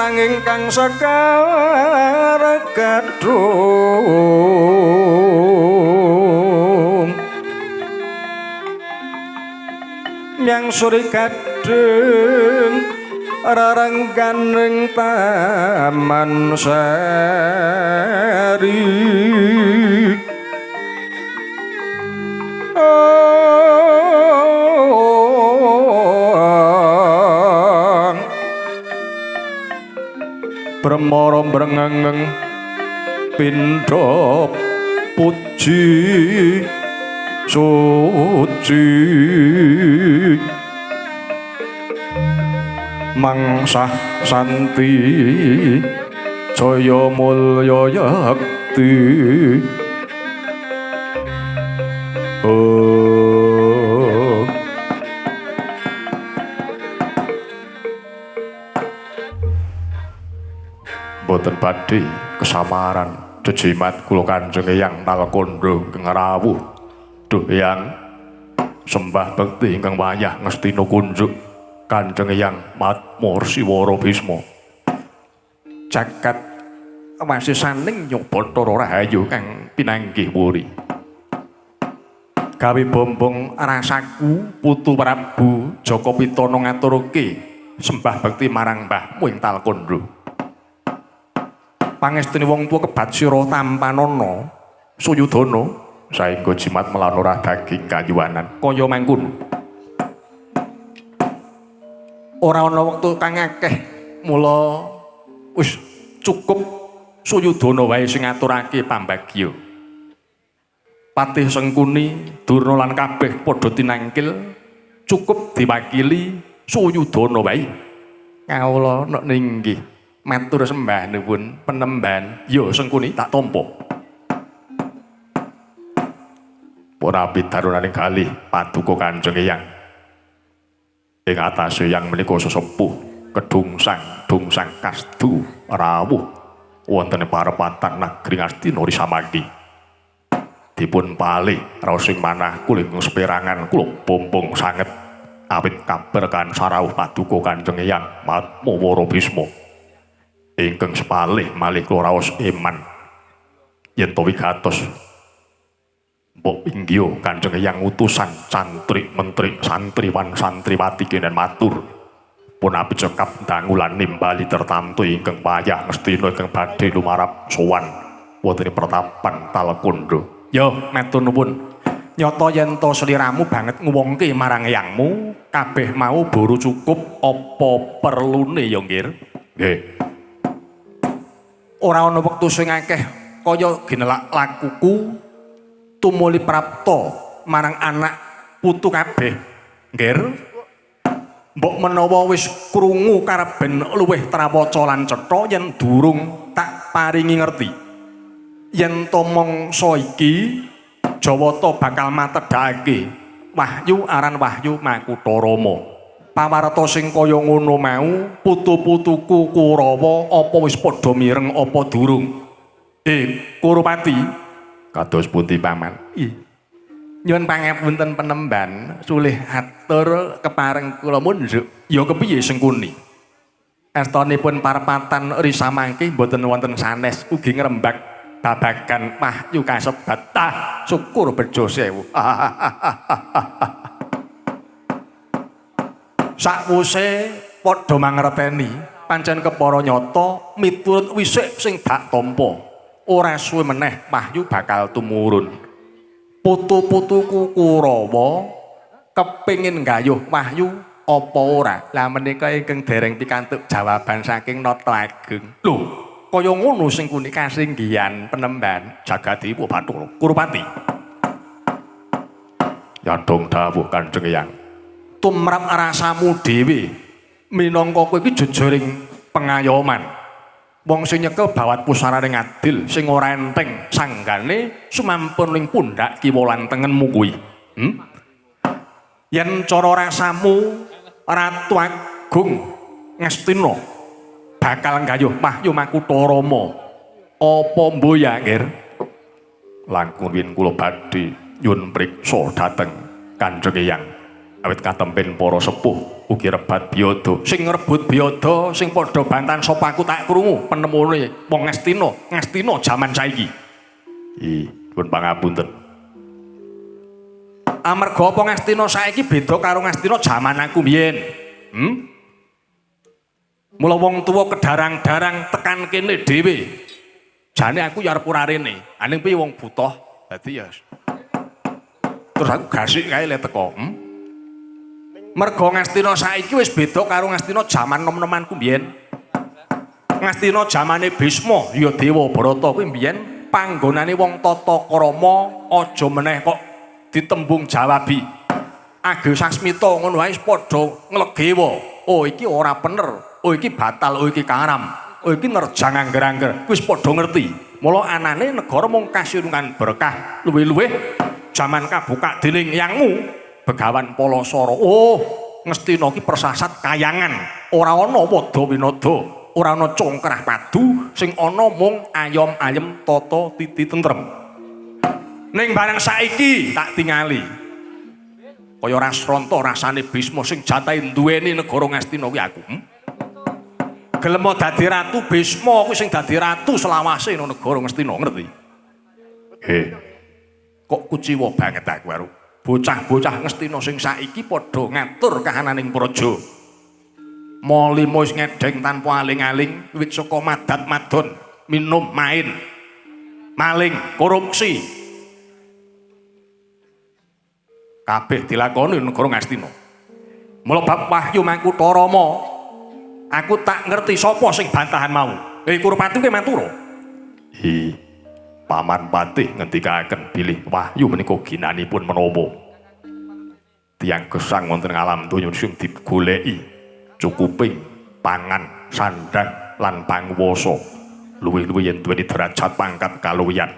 nanging kang sekar gadhung yang suri gadhung rarengganing taman sari. Bremara brengengeng pindha puji suci mangsah santi jaya mulya yekti. Boten badhe kesamaran jejimat kula Kanjeng Eyang Talkandha ingkang rawuh. Duh Eyang, sembah bekti ingkang wayah ngastina kunjuk Kanjeng Eyang Matmur Siwara Bisma. Jagat wasisaning nyoba rahayu kang pinanggih wuri. Gawe bombong rasaku putu Prabu Jaka Pitana ngaturke sembah bekti marang mbahmu ing Talkandha. Pangestune wong tuwa kebat sira tampanana Suyudana saengga jimat melana ora daging kayuwanan kaya mangkono. Ora ana wektu kang akeh, mula wis cukup Suyudana wae sing ngaturake pambagya. Patih Sengkuni, Durna lan kabeh padha tinangkil, cukup diwakili Suyudana wae. Kawula nek ninggih matur sembah nuwun penemban. Ya Sengkuni tak tampa. Para pidarunaning galih paduka Kanjeng Eyang. Ing atase yang menika sesepuh kedungsang dungsang kasdu rawuh wonten parepatan negeri Ngastina Risamanggi. Dipun palih raos ing manah kula ingkang seperangan kula bombong sanget awit kaberkahan sarawuh paduka Kanjeng Eyang Matmawara Bisma. Ingkang sepalih malih kula raos iman yen to wigatos mbok inggih Kanjeng Eyang utusan cantrik mentri santriwan santriwati kenen matur pun api cekap dangu lan nimbali tertamtu ingkang payah ngastina ingkang badhe lumarap sowan wonten pertapan Talkandha. Yo matur nuwun. Nyata yen to sliramu banget nguwongke marang eyangmu kabeh mau buru cukup apa perlune ya nggir? Nggih. Ora ana wektu sing akeh kaya ginelak lakuku tumuli prapta marang anak putu kabeh. Nggir. Mbok menawa wis krungu kareben luwih trawaca lan cetha yen durung tak paringi ngerti. Yen to mangsa iki Jawata bakal matedhake wahyu aran wahyu Makutha Rama. Pawarta sing kaya ngono mau putu-putuku Kurawa apa wis padha mireng apa durung? Kurupati, kados pundi paman? Nyuwun pangapunten penemban, sulih atur kepareng kula mundhuk. Ya kepiye Sengkuni? Estonipun parepatan Risamangke mboten wonten sanes ugi ngrembak babagan wahyu kasebat. Ah, syukur bejo sewu. Sakwuse padha mangerteni pancen kepara nyata miturut wisik sing dak tampa. Ora suwe meneh wahyu bakal tumurun. Putu-putuku Kurawa kepingin nggayuh wahyu apa ora? Lah menika ingkang dereng pikantuk jawaban saking Nata Agung. Lho, kaya ngono sing kuni kasinggihan penemban Jagadewa Bathara Kurupati. Yadong dawuh Kanjeng Eyang. Tumrap rasamu dhewe minangka kowe iki jejoring pengayoman. Wong sing nyekel bawat pusarane ngadil sing ora enteng sanggane sumampun ning pundhak kiwa lan tengenmu kuwi. Yen cara rasamu Ratu Agung Ngastina bakal nggayuh wahyu Makutha Rama. Apa mboya nggir? Langkung win kula badhe nyuwun priksa dhateng Kanjeng Eyang. Awit katempen para sepuh ugi rebat biyodo. Sing ngrebut biyodo, sing padha bantahan sapa aku tak krungu penemune wong Ngastina, Ngastina jaman saiki. Ih, pun pangapunten. Amarga apa Ngastina saiki beda karo Ngastina jaman aku mbiyen? Mula wong tuwa kedarang-darang tekan kene dhewe. Jane aku ya arep ora rene. Aning piye wong buta, dadi ya. Terus aku gasik kae le teko. Merga Ngastina saiki wis beda karo Ngastina jaman nom-nomanku mbiyen. Ngastina jamane Bisma ya Dewa Barata kuwi mbiyen panggonane wong tata krama aja meneh kok ditembung jawabi. Ageng Sasmita ngono wae wis padha nglegewa. Oh iki ora bener, oh iki batal, oh iki karam, oh iki nerjang angger-angger. Wis padha ngerti. Mula anane negara mung kasinungan berkah luwih-luwih jaman kabuka dening yangmu Begawan Palasara. Oh, Ngastina iki persasat kayangan. Ora ana wada winada, ora ana congkrah padu, sing ana mung ayom-ayem tata titi tentrem. Ning barang saiki tak tingali. Kaya rasranta rasane Bisma sing jatahe duweni negara Ngastina kuwi aku. Gelem dadi ratu Bisma kuwi sing dadi ratu selawase nang negara Ngastina, ngerti? Nggih. Kok kuciwa banget aku karo bocah-bocah Ngastina sing saiki padha ngatur kahananing praja. Malima wis ngedeng tanpa aling-aling, wiwit saka madat madon, minum main, maling, korupsi. Kabeh dilakoni negara Ngastina. Mula bab Wahyu Mangkutarama, aku tak ngerti sapa sing bantahan mau. Kurupati kuwi Mantura. Hi. Paman Patih ngendikaken bilih wahyu menika ginanipun menapa tiyang gesang wonten alam donya sing digoleki cukuping pangan, sandang lan panguwasa. Luwih-luwih yen duweni derajat pangkat kaluwihan.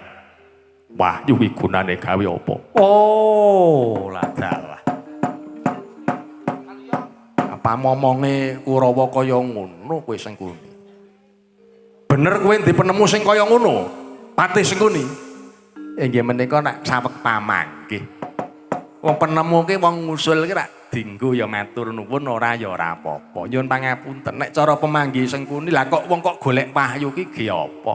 Wahyu kuwi gunane gawe apa? Oh, lah dalah. Apa momonge Kurawa kaya ngono kowe Sengkuni? Bener kowe ndek penemu sing kaya ngono? Patih Sengkuni. Inggih menika nek saweg pamanggih. Wong penemu ki wong ngusul ki rak dinggo ya matur nuwun, ora ya ora apa-apa. Nyuwun pangapunten nek cara pemanggih Sengkuni lah kok wong kok golek wahyu ki ge apa?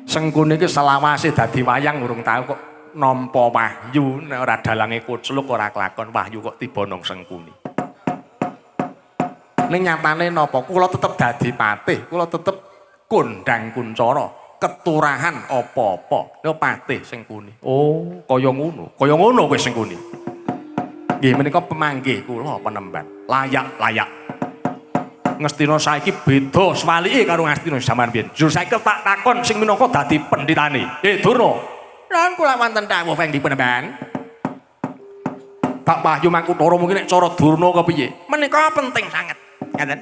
Sengkuni ki selawase dadi wayang urung tau kok nampa wahyu, nek ora dalange kucluk ora kelakon wahyu kok tiba nang Sengkuni. Ning nyatane napa? Kula tetep dadi patih, kula tetep kondang kuncara, keturahan apa-apa. Lha patih Sengkuni. Oh, kaya ngono. Kaya ngono kowe Sengkuni. Nggih menika pemanggih kula penemban. Layak-layak. Ngastina saiki beda swalike karo Ngastina jaman biyen. Jur saiki tak takon sing minangka dadi pendhitane. Durna. Lan kula wonten dawuh penggi penemban. Bab Wahyu Mangkutara mungkin nek cara Durna kepiye? Menika penting sanget. Ngaten.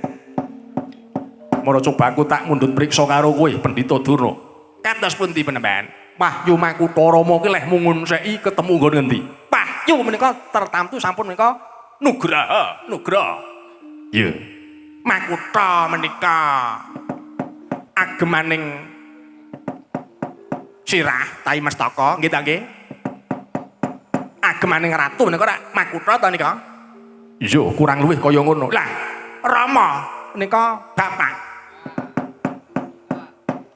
Mara coba aku tak mundhut priksa karo kowe, Pendhita Durna. Kados pundi penemban? Wahyu Mangkutara ki leh mungunseki ketemu nggon ngendi? Wahyu menika tertamtu sampun menika nugraha, nugraha. Iya. Makutha menika agemaning sirah tai mestaka, nggih ta nggih? Agemaning ratu menika rak makutha ta nika? Iya, kurang luwih kaya ngono. Lah, Rama menika bapak.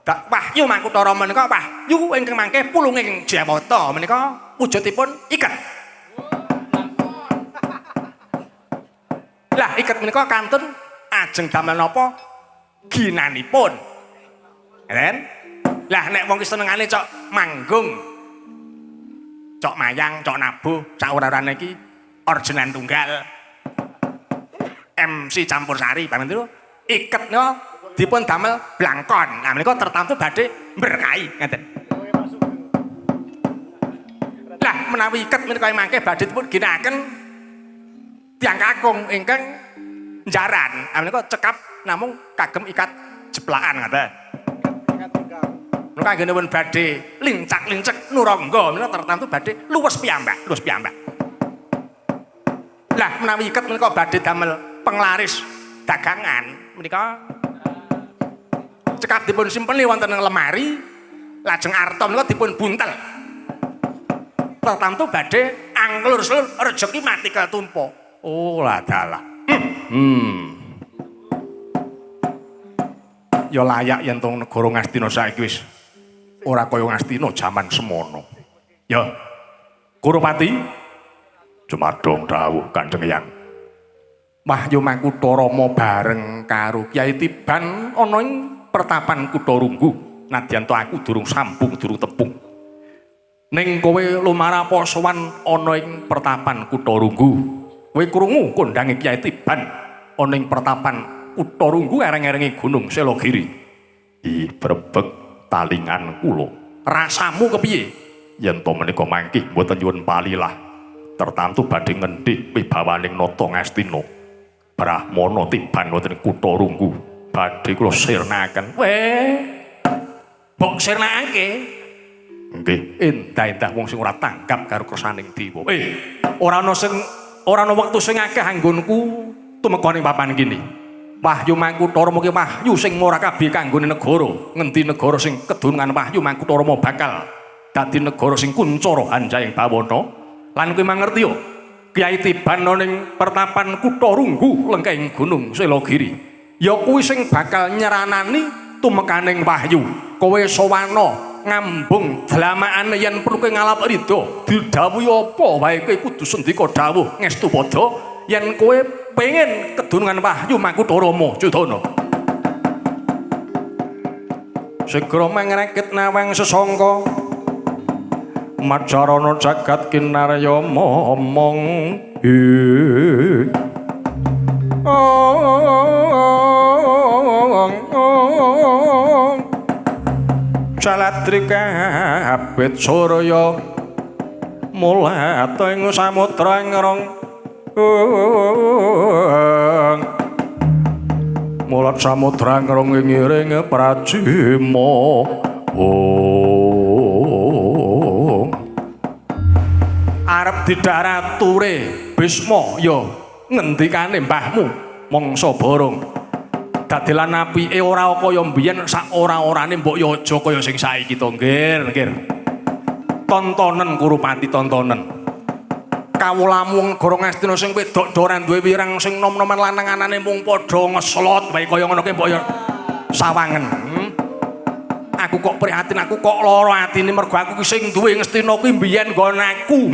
Dak Wahyu Mangkutara menika wahyu ingkang mangke pulunging Jawata menika wujudipun iket. Lah iket menika kantun ajeng damel napa ginanipun. Ngeten? Lah nek wong ki senengane cok manggung, cok mayang, cok nabuh, sak ora-orane iki orgenan tunggal. MC campur sari panjenengan niku iket nika dipun damel blangkon. Nah menika tertamtu badhe berkahi ngeten. Lah menawi iket menika mangke badhe dipun ginakaken tiyang kakung ingkang njaran. Nah menika cekap namung kagem ikat jeplakan ngoten. Menika anggenipun badhe lincak-lincek nurangga menika tertamtu badhe luwes piyambak, luwes piyambak. Lah menawi iket menika badhe damel penglaris dagangan menika cekap dipun simpeni wonten ing lemari, lajeng arta menika dipun buntel. Tertamtu badhe angklur-slur rejeki mati ketumpa. Oh lah dalah. Ya layak yen to negara Ngastina saiki wis ora kaya Ngastina jaman semono. Ya. Kurupati Jumadong dawuh Kanjeng Eyang. Wahyu Mangkutarama bareng karo Kyai Tiban ana ing pertapan Kutha Runggu. Nadyan to aku durung sambung durung tepung. Ning kowe lumarapa sowan ana ing pertapan Kutha Runggu. Kowe krungu kondange Kyai Tiban ana ing pertapan Kutha Runggu ereng-erenge Gunung Selogiri. Ih, brebeg talingan kula. Rasamu kepiye? Yen to menika mangkih mboten nyuwun palilah. Tertantu badhe ngendhih wibawaning nata Ngastina. Brahmana Tiban wonten Kutha Runggu. Badhe kula sirnaken. Weh. Mbok sirnakake. Nggih, endah-endah wong sing ora tanggap karo kersaning dewa. Ora ana sing ora ana wektu sing akeh anggonku tumeka ning papan kene. Wahyu Mangkutarama ki wahyu sing ora kabeh kanggone negara. Ngendi negara sing kedunungan Wahyu Mangkutarama bakal dadi negara sing kuncara hanjayeng bawana. Lan kowe mangerti yo, Kyai Tiban ana ning pertapan Kutha Runggu lengkeng Gunung Selogiri. Ya kuwi sing bakal nyeranani tumekaning wahyu. Kowe sowana ngambung dlamakane yen perlu kowe ngalap ridho, didhawuhi apa wae kowe kudu sendika dawuh ngestu padha yen kowe pengen kedunungan Wahyu Mangkutarama Judana. Segera mangrekit nawang sesangka macarana jagat kinarya momong. Jaladri kabeh surya mulat ing samudra ngrong mulat samudra ngrong ngiring prajima. Arep didarature Bisma ya ngendikane mbahmu mangsa borong. Dadi lan apike ora kaya mbiyen sak ora-orane mbok ya aja kaya sing saiki to, nggir, nggir. Tontonen Kurupati tontonen. Kawulamu negara Ngastina sing wedok do ora duwe wirang sing nom-noman lanang-anane mung padha ngeslot wae kaya ngono ki mbok ya sawangen. Aku kok prihatin, aku kok lara atine mergo aku ki sing duwe Ngastina kuwi mbiyen nggon aku.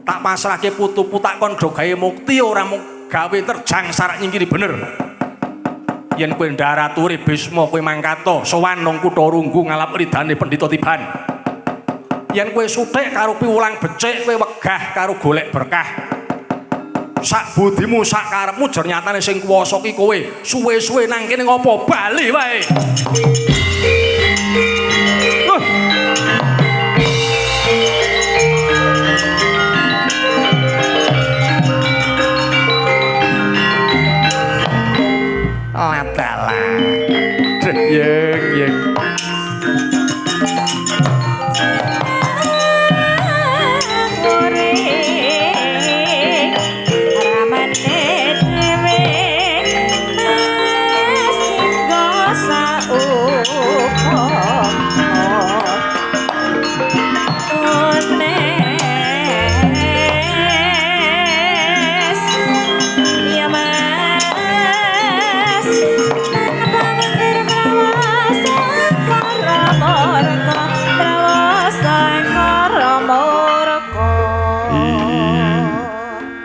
Tak pasrahke putuku tak kon do gawe mukti ora mung gawe terjang sarak nyingkiri bener. Yen kowe ndaraturi Bisma kowe mangkata sowan nang Kutha Runggu ngalap ridane Pendhita Tiban. Yen kowe suthik karo piwulang becik kowe wegah karo golek berkah. Sak budimu sak karepmu jer nyatane sing kuwasa ki kowe. Suwe-suwe nang kene ngopo bali wae. Ladalah. Yeng yeng.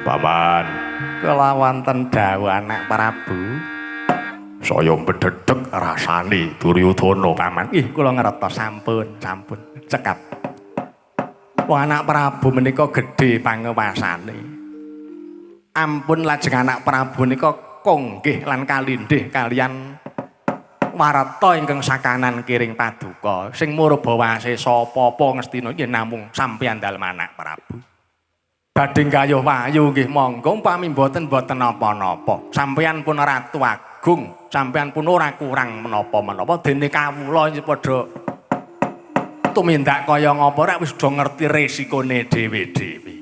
Paman, kelawanten dawuh anak Prabu. Saya mbedhedhek rasane Duryudana paman. Ih, kula ngertos sampun, sampun cekap. Wong anak Prabu menika gedhe pangewasane. Ampun lajeng anak Prabu menika konggih lan kalindih kalian warata ingkang sakanan kiring paduka. Sing murba wasesa apa-apa Ngastina nggih namung sampeyan dalem anak Prabu. Badhe gayuh wayu nggih monggo umpami mboten mboten napa-napa. Sampeyan pun ratu agung, sampeyan pun ora kurang menapa-menapa dene kawula padha tumindak kaya ngapa rek wis do ngerti resikone dhewe-dhewe.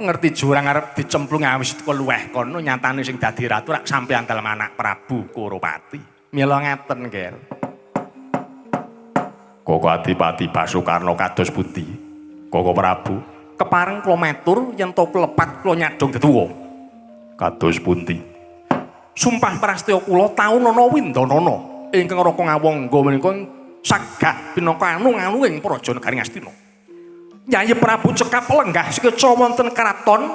Ngerti jurang arep dicemplung awis teko luweh kono nyatane sing dadi ratu rak sampeyan dalem anak Prabu Kurupati. Mila ngaten, Ger. Koko Adipati Basukarna kados pundi? Koko Prabu Kepareng kula matur yen to klepat kula nyadong deduwa. Kados pundi? Sumpah prastya kula taunana windanana ingkang Raka Ngawangga menika sagah pinangka anu-anu ing praja negari Ngastina. Yayi Prabu cekap lenggah sekeca wonten kraton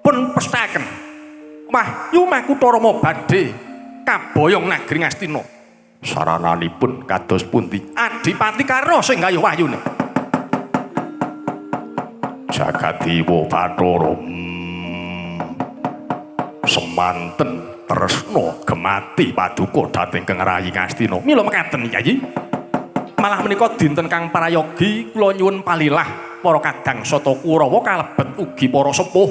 pun pesthaken. Wahyu Makutha Rama badhe kaboyong nagri Ngastina. Sarananipun kados pundi? Adipati Karna sing gayuh wahyune. Jagadiwa Bathara. Semanten tresna gemati paduka dhateng Kang Rayi Ngastina. Mila mekaten Yayi. Malah menika dinten kang prayogi kula nyuwun palilah para kadang sata Kurawa kalebet ugi para sepuh.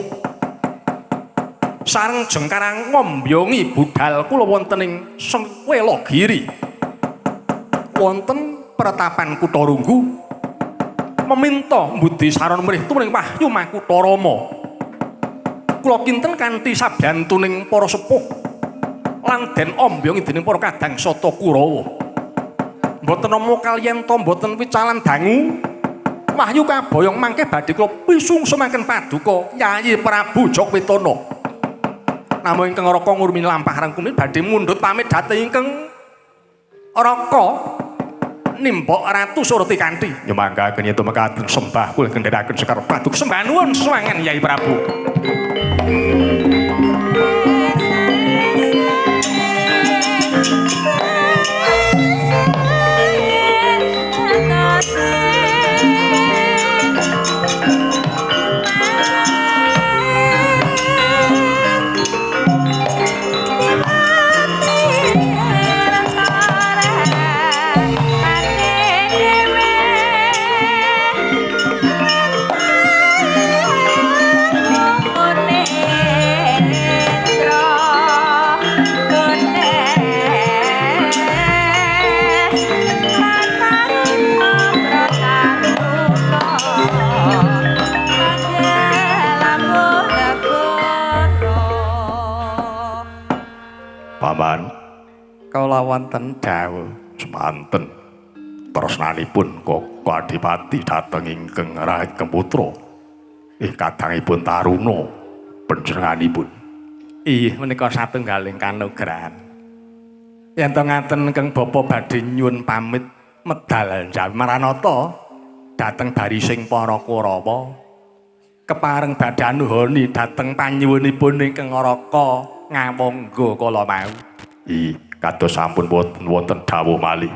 Sareng jengkarang ngombyongi budal kula wonten ing Sengwelagiri. Wonten pertapan Kutha Runggu meminta mbudi saron mrih tumring Wahyu Makutha Rama. Kula kinten kanthi sabantuning para sepuh lan den ombyongi dening para kadang sata Kurawa. Mboten nama kaliyan to mboten wicalan dangu. Wahyu kaboyong mangke badhe kula pisungsemaken paduka Yayi Prabu Jakwitana. Namung ingkang Raka ngurmi lampah rangkumi badhe mundhut pamit dhateng ingkang Raka nimbok Ratu Surti Kanthi. Nyumanggaken yen mekaten sembah kula gendheraken sekar paduka. Sembah nuwun suwangen Yayi Prabu. Paman, kula wonten dawuh semanten tresnanipun Koko Adipati dhateng ingkang Raheng Putra. Kadangipun taruna panjenenganipun. Ih, menika satunggaling kanugrahan. Yen to ngaten ingkang bapa badhe nyuwun pamit medal Maranatha dhateng barising para Kurawa. Kepareng badhe anuhoni dhateng panyuwunipun ingkang Raka Ngawangga kala mau. Ih, kados sampun wonten dawuh malih.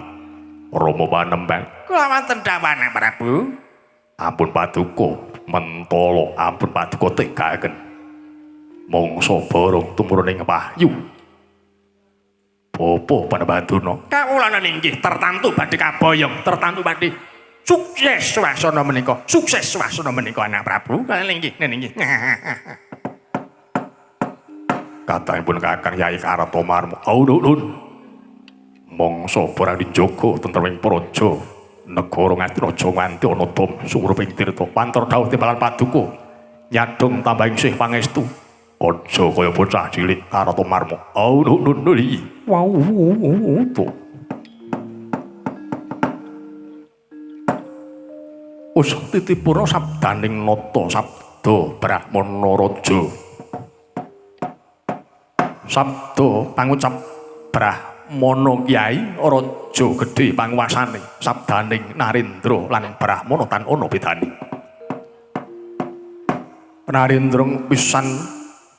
Rama panembang. Kula wonten dawuh Prabu. Ampun paduka mentala, ampun paduka tegaken. Mangsa barong tumurun ing wahyu. Bapa Panembaduna. Kawula inggih tertantu badhe kaboyong, tertantu badhe sukses swasana menika. Sukses swasana menika anak Prabu. Kalian inggih, inggih. Katangipun Kakang Yai Kartomarmo. Aulun. Mangsa barang dijaga tentreming praja negara Ngastina aja nganti ana dom sumruping tirta. Pantar dawuh timbalan paduka nyadong tambahing sih pangestu. Aja kaya bocah cilik Kartomarmo. Aulun. Wow. Usah titipura sabdaning nata sabda Brahmana Raja. Sabda pangucap Brahmana Kyai raja gedhe panguwasane sabdaning Narendra lan Brahmana tan ana bedane. Narendra pisan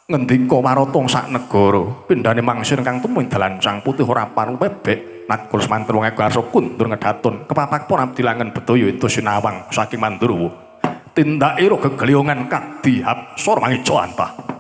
ngendika warata sak negara pindhane mangsir kang temu ing dalan Sang Putih ora parung bebek natkala semanten wong eko kundur ngedatun kepapak pun abdi langen bedaya itu sinawang saking Mandurwa tindakira gegliongan kadi hapsor mangeja antah.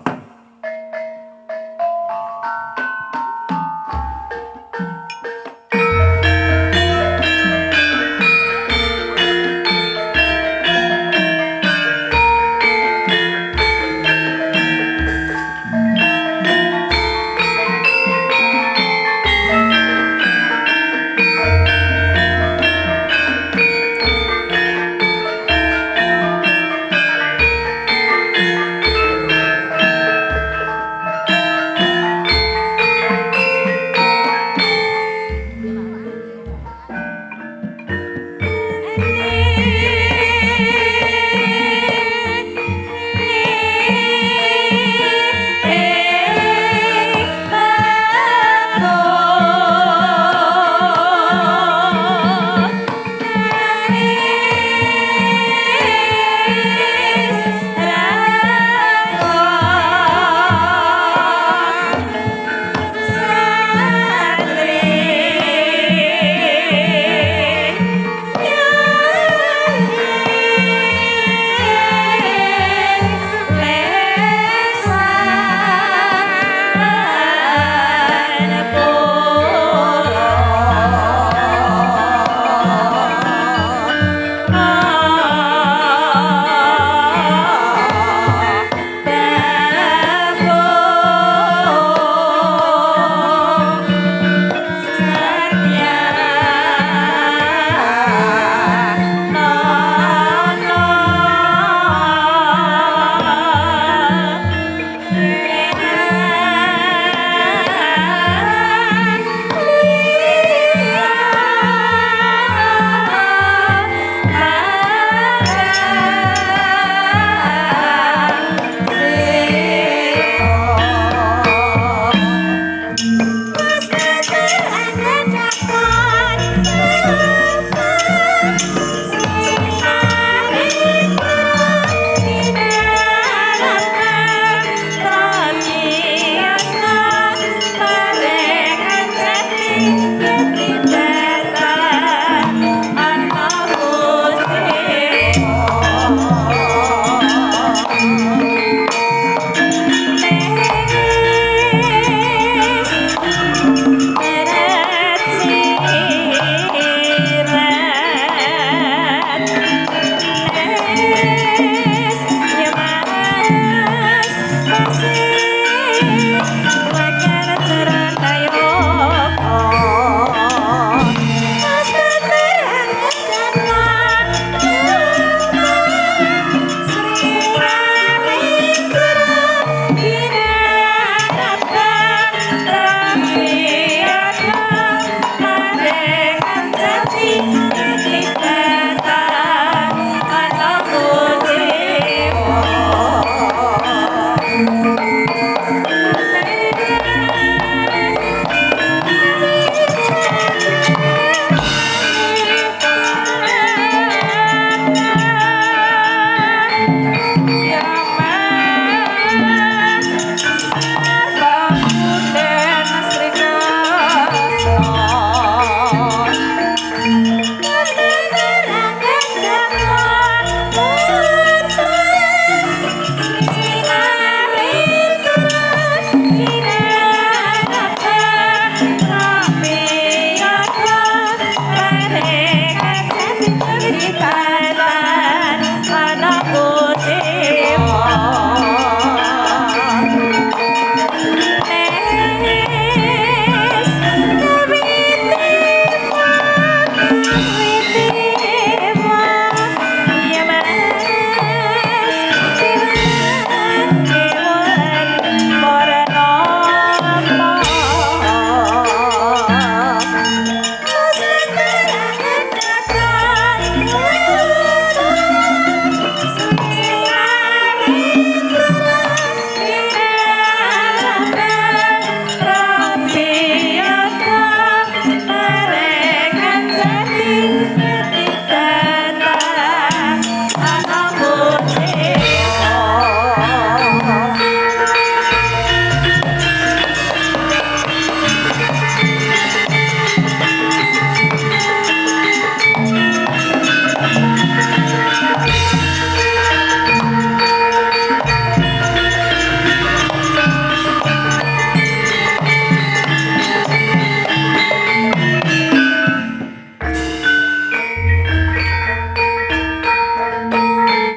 Jero.